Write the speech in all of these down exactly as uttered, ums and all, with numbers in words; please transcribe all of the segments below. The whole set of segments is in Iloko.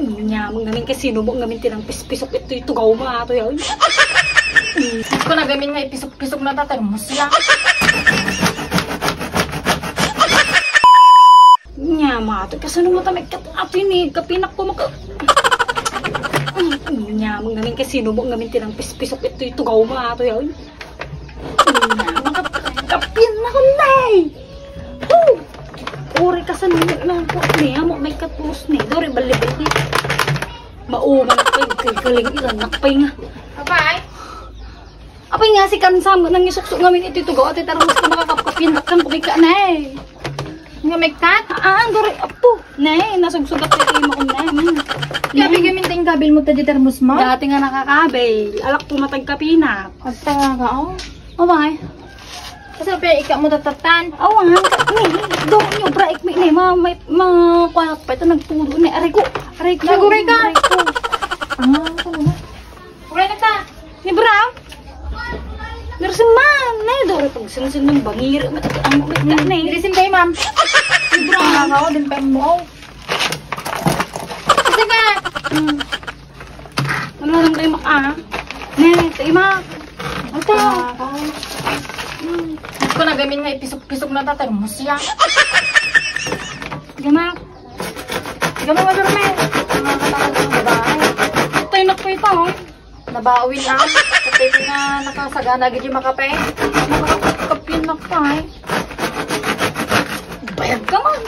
Nya, mo ngamin kasino mo ngamin ti nangpispisok itoy tugaw mo, atoy, ay. Ko na gamin nga ipisok-pisok na ta termos la. Nya, ma, atoy, kasano mo ta may kat-, atoy ni, kapinak ko maka-, Nya, mo ngamin kasino mo ngamin ti nangpispisok itoy tugaw mo, atoy, ay. Nya, maka-, kapin na ko, nay. Uy! Uri ka sa nungo lang ko. Niya mo may katulus ni. Dori bali-bali. Mauman ko yung kagaling ilan nakpay nga. Apay? Apay nga si Kansam nang isukso ngamin iti tugaw ati tarong mas kumakakapkapin. Dakkan ko may kaanay. Nga may kat? Ah, ang dori. Apo. Nay, nasugsugat ko yung imo ko, nay. Mm. Kaya bigyan mo yung kabil mo ta di termos mo? Dati nga nakakabil. Alak pumatag kapina. Agtanga ka, oh. Oh, why? Kasi pa ikaw mo tatatan. Awan, ni, doon yung break, may, ni, ma, may, ma, kuwan pa ito, nagtulo ni, aray ko, aray ko, Naguray ka. Aray ko. Ah, ano na? Uray na ta. Ni Bra? Nursing man, na, doon, pag sinsin ng bangir, matataan mo, may ka, ni. Hindi sin kayo, ma'am. Ni Bra. Ang ako, din pa mo. Kasi ka. Hmm. Ano lang kayo, mak-, ah? Ne, sa ima. Ito. Hmm. Ko na gamin nga ipisok-pisok na ta, termos ya. Gama. Gama, madurme. Mga katawag ng babae. Tayo na po ito, oh. Nabawi na. Kasi nga nakasagana gid yung makape. Makakapin na pa, eh. Bayag ka man.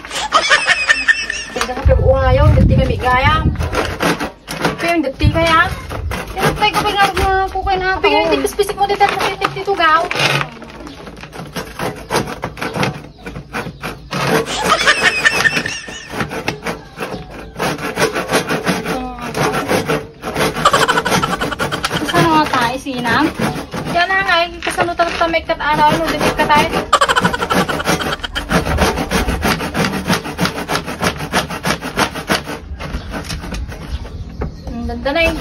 Hindi ka kape uhayon, hindi kami gayam. Pero hindi kaya. Pero tayo ko pa nga, nga, ko kaya na. Pero hindi pispisik mo dito, dito, dito, gaw. Kasano nga tayo, Sinang? Yan na nga, eh, kasano tayo sa may kat-, ano, ano, di may katay? Ang ganda na eh.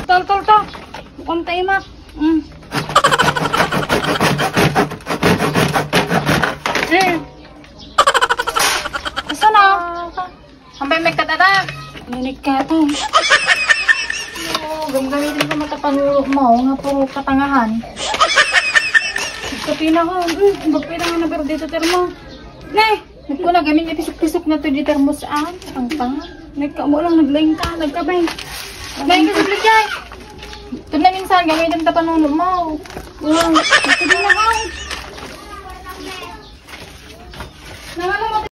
Tol, tol, tol. Bukang tayo, ma. Mm. Mm. Asa na? Ampay may katata. Ngunit ka to. Oo, gamgamitin ko matapanulo mo, nga puro katangahan. Kapina ko. Mm, bagpira nga na pero dito termo. Ne! Nagkuna gamin nga pisok-pisok na to di termos, ah. Ang panga. Nagkamo lang, naglaing ka, nagkabay. Laing ka sa blikay. Ito na minsan, gamitin ta panuno mo. Wow, ito din na, wow. Nangano mo